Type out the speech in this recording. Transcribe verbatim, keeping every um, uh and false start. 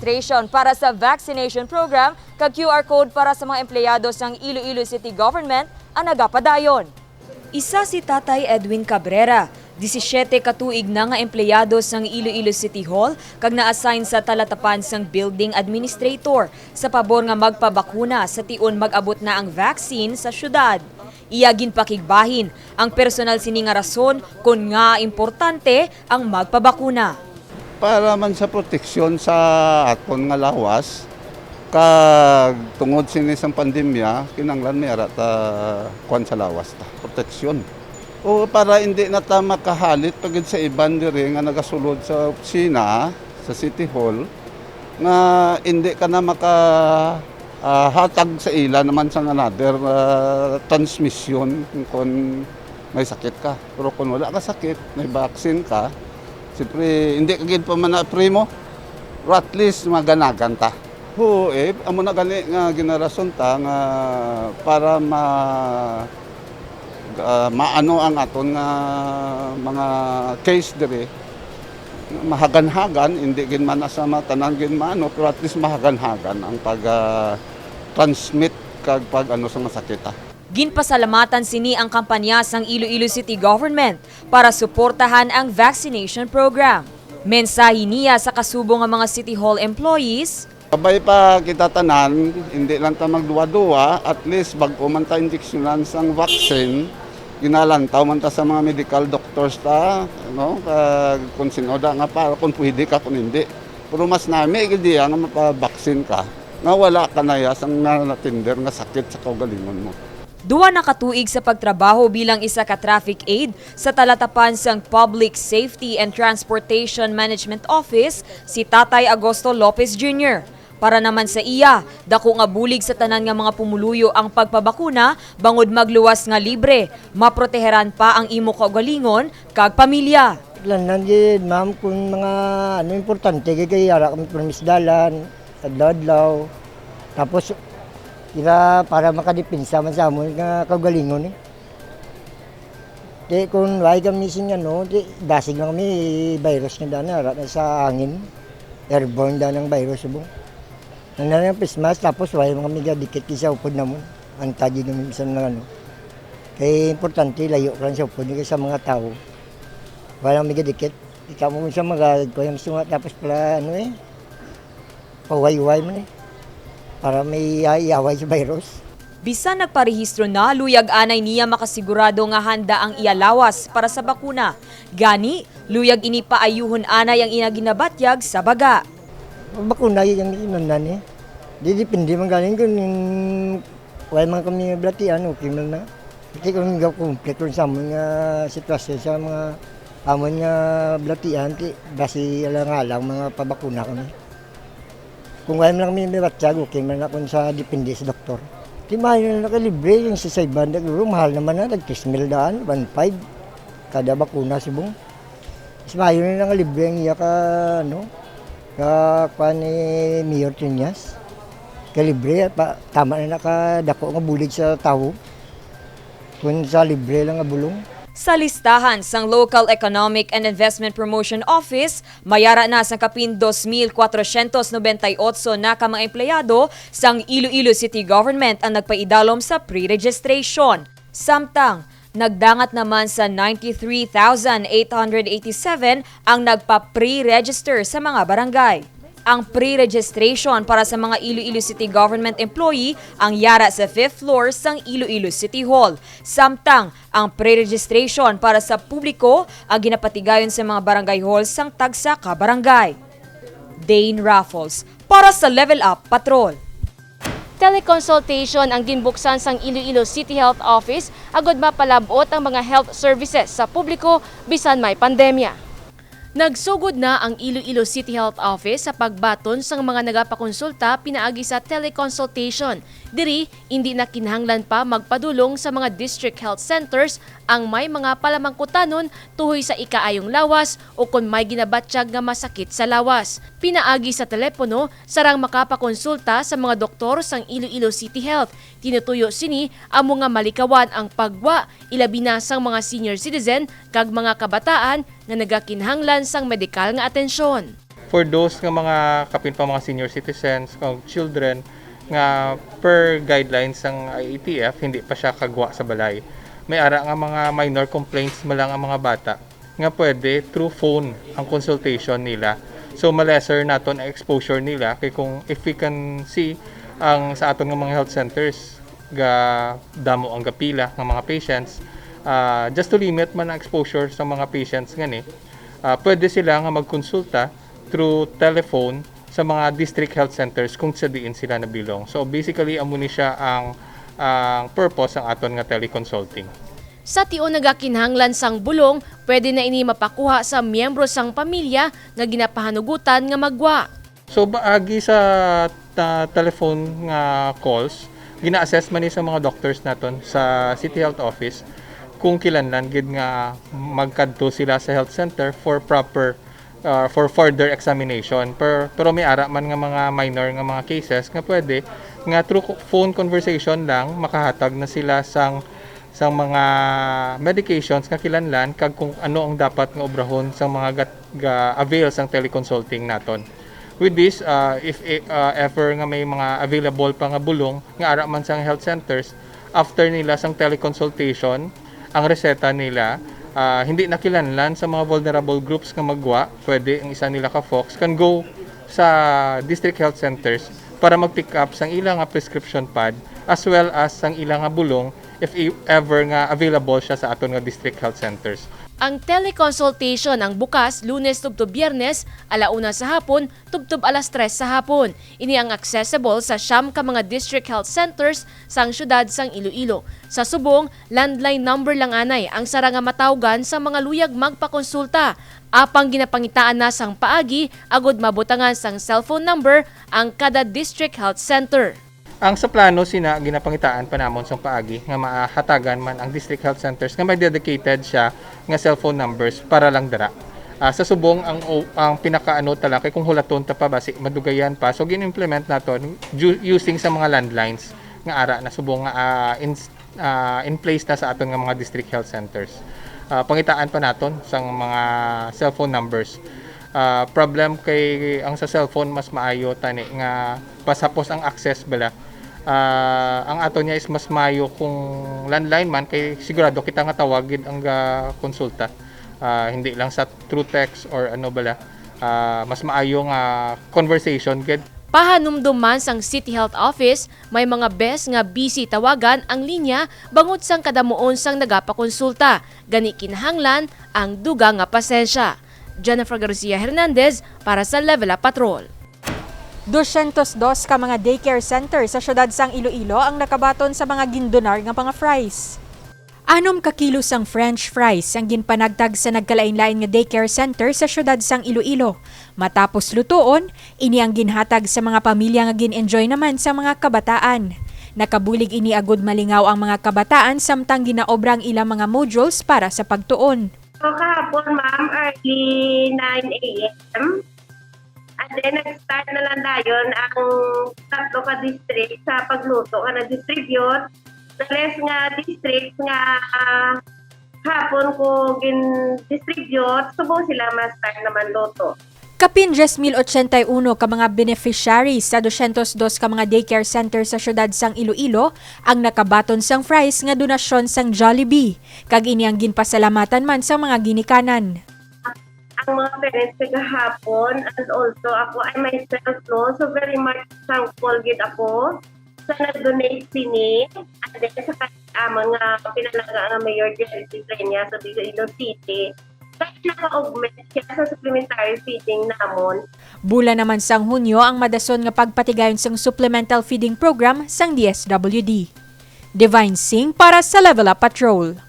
Registration para sa vaccination program kag Q R code para sa mga empleyado sang Iloilo City Government ang nagapadayon. Isa si Tatay Edwin Cabrera, disisiete ka tuig na nga empleyado sang Iloilo City Hall kag na-assign sa talatapan sang building administrator sa pabor nga magpabakuna sa tion mag-abot na ang vaccine sa syudad. Iya ginpakigbahin ang personal sini nga rason kon ngaa importante ang magpabakuna. Para man sa proteksyon sa aton nga lawas, kag tungod sini sang pandemya, kinahanglan may ara ta kuan sa lawas ta, proteksyon. O para indi na ta makahalit pa gid sa iban diri nga nagasulod sa opisina, sa City Hall, nga indi ka na maka, ah, hatag sa ila naman sang another, ah, transmission kon may sakit ka. Pero kung wala ka sakit, may vaccine ka, siyempre, hindi ka gid pa man na-primo, pero at least, maganagan ta. Oo, eh, amo na gani nga ginarason ta nga para ma-, ah, maano ang aton nga mga case diri, mahaganhagan, hindi gid man sa mga tanan gid maano, pero at least mahaganhagan ang pag, ah, transmit kag pag ano sa masakit, ah. Ginpasalamatan sini ang kampanya sang Iloilo City Government para suportahan ang vaccination program. Mensahe niya sa kasubo nga mga City Hall employees, kabay pa kita tanan, hindi lang ta magduwa-duwa, at least bag-o man ta injeksyonan sang vaccine, ginalantaw man ta sa mga medical doctors ta, no? Kag kung sino da nga para kung pwede ka, kung hindi. Pero mas nami gid iya nga mapabaksin ka, nga wala ka na iya sang na-, natender nga sakit sa kaugalingon mo. Duwa na ka tuig sa pagtrabaho bilang isa ka traffic aide sa talatapan sang Public Safety and Transportation Management Office si Tatay Agosto Lopez Junior. Para naman sa iya, dako nga bulig sa tanan nga mga pumuluyo ang pagpabakuna bangod magluwas nga libre, maproteheran pa ang imo kaugalingon kag pamilya. Kilanlan gid, ma'am, kung mga ano, importante gid kay yara kami permis dalan, adlaw-adlaw. Tapos, ira para makadepensa man sa amon nga kaugalingon, eh. Di kung why kami sing ano, di dasig lang kami virus nga dana, ara na sa hangin. Airborne dana ang virus, subong. Ang dana ang face mask, tapos why man kami gadikit sa upod namon. Ang tagi namin bisan lang ano. Kay importante, layo ka lang sa upod, kay sa mga tao. Wala kami gadikit. Ikaw mo sa mga, kuya, gusto nga, tapos pala, ano eh, pahuway-huway man eh. Para may, ah, iaway sa virus. Bisan nagparehistro na, luyag anay niya makasigurado nga handa ang iya lawas para sa bakuna. Gani, luyag ini paayuhon anay ang ina ginabatyag sa baga. Bakuna yung inundan eh. Di depende man galing kung wala man kami balatian, okay man na. Kasi kung gaw kompleto sa amon nga sitwasyon sa mga amon nga balatian, ti basi alang-alang mga pabakuna kami. Kung wala man kami may batyag, okay man na kung sa depende sa doktor. Ti maayo na nakalibre yung sa, sa iban, siguro mahal naman na, tag tres mil daan, one five, kada bakuna subong. Mas maayo na nga libre ang iya ka, ano, ka kuan ni Mayor Triñas. Ka libre, pa, tama na nakadako nga bulig sa tawo. Kung sa libre lang nga bulong. Sa listahan sang Local Economic and Investment Promotion Office, mayara na sang kapin dos mil kwatrosyentos nobenta y otso na ka mga empleyado sang Iloilo City Government ang nagpaidalom sa pre-registration. Samtang, nagdangat naman sa ninety-three thousand eight hundred eighty-seven ang nagpa-pre-register sa mga barangay. Ang pre-registration para sa mga Iloilo City Government employee ang yara sa fifth floor sang Iloilo City Hall. Samtang, ang pre-registration para sa publiko ang ginapatigayon sa mga barangay hall sang tagsa ka barangay. Dane Raffles, para sa Level Up Patrol. Teleconsultation ang ginbuksan sang Iloilo City Health Office agud mapalab-ot ang mga health services sa publiko bisan may pandemya. Nagsugod na ang Iloilo City Health Office sa pagbaton sang mga nagapakonsulta pinaagi sa teleconsultation. Diri, indi na kinahanglan pa magpadulong sa mga district health centers ang may mga palamangkutanon tuhoy sa ikaayong lawas o kon may ginabatyag nga masakit sa lawas. Pinaagi sa telepono, sarang makapakonsulta sa mga doktor sang Iloilo City Health. Tinutuyo sini amo nga malikawan ang paggwa, ilabi na sang mga senior citizen kag mga kabataan nga nagakinahanglan sang medikal nga atensyon. For those nga mga kapin pa mga senior citizens o children nga per guidelines sang I A T F, hindi pa siya kagwa sa balay. May ara nga mga minor complaints man lang ang mga bata nga pwede through phone ang consultation nila. So, ma-lesser naton ang exposure nila kay kung if we can see ang sa aton nga mga health centers, ga damo ang gapila nga mga patients. Ah, just to limit man ang exposure sa mga patients ngani, ah, pwede sila nga magkonsulta through telephone sa mga district health centers kung sa diin sila nabilong. So, basically, amo ni siya ang, ang purpose sang aton nga teleconsulting. Sa tion nagakinahanglan sang bulong, pwede na ini mapakuha sa miyembro sang pamilya nga ginapahanugutan nga maggwa. So, paagi sa ta- telephone nga calls, gina-assess man ni sa mga doctors naton sa City Health Office kung kinahanglan gid nga magkadto sila sa health center for proper, uh, for further examination. Pero, pero may ara man nga mga minor nga mga cases nga pwede nga through co- phone conversation lang makahatag na sila sang sang mga medications nga kinahanglan kag kung ano ang dapat nga obrahon sang mga gat- ga-avail sang teleconsulting naton. With this, uh, if e- uh, ever nga may mga available pa nga bulong nga ara man sang health centers, after nila sang teleconsultation, ang reseta nila, ah, hindi na kinahanglan sa mga vulnerable groups nga maggwa, pwede ang isa nila ka FOCS can go sa district health centers para mag-pick up sang ila nga prescription pad as well as sang ila nga bulong if e- ever nga available siya sa aton nga district health centers. Ang teleconsultation ang bukas Lunes tubtob Biyernes, ala una sa hapon tubtob alas tres sa hapon. Ini ang accessible sa siyam ka mga district health centers sang siyudad sang Iloilo. Sa subong, landline number lang anay ang sara nga matawgan sa mga luyag magpakonsulta. Apang ginapangitaan na sang paagi agud mabutangan sang cellphone number ang kada district health center. Ang sa plano sina ginapangitaan pa namon sang paagi nga mahatagan man ang district health centers nga may dedicated siya nga cellphone numbers para lang dira. Ah, sa subong ang o- ang pinakaano tala kay kung hulaton ta pa basi madugayan pa, so gin-implement naton ju- using sa mga landlines nga ara na subong nga ah, in, ah, in place na sa aton nga mga district health centers. Ah, pangitaan pa naton sang mga cellphone numbers. Ah, problem kay ang sa cellphone mas maayo tani nga pasapos ang access bala. Ah, ang ato niya is mas maayo kung landline man kay sigurado kita nga tawag gid ang ga konsulta. Ah, hindi lang sa through text or ano bala. Ah, mas maayo nga conversation gid. Pahanumdom man sang City Health Office, may mga bes nga busy tawagan ang linya bangod sang kadamuon sang nagapakonsulta, gani kinahanglan ang dugang nga pasensya. Jennifer Garcia Hernandez para sa Level Up Patrol. Dosyentos dos ka mga daycare center sa siyudad sang Iloilo ang nakabaton sa mga gindonar nga mga fries. Anom ka kilo sang French fries ang ginpanagtag sa nagkalainlain nga daycare center sa siyudad sang Iloilo. Matapos lutoon, ini ang ginhatag sa mga pamilya nga gin-enjoy naman sa mga kabataan. Nakabulig ini agud malingaw ang mga kabataan samtang ginaobra ang ilang mga modules para sa pagtuon. So, kahapon, ma'am, early nine a m. And then, nag-start na lang dayon ang tatlo ka district sa pagluto nga nag-distribute. The rest nga district nga ah, hapon ko gin-distribute, subong sila ma-start naman luto. Kapin diyes mil ochenta y uno ka mga beneficiaries sa dosyentos dos ka mga daycare center sa siyudad sang Iloilo ang nakabaton sang fries nga donasyon sang Jollibee, kag ini ang ginpasalamatan man sang mga ginikanan. Ang mga parents kay gahapon, and also ako, I myself, no, so very much thankful gid ako sa nag-donate sini, and then sa kay amon nga pinalangga nga Mayor Jerry Cifreña sa Iloilo City, kay naka-augment siya sa supplementary feeding namon. Bulan naman sang Hunyo ang madason nga pagpatigayon sang Supplemental Feeding Program sang D S W D. Divine Singh para sa Level Up Patrol.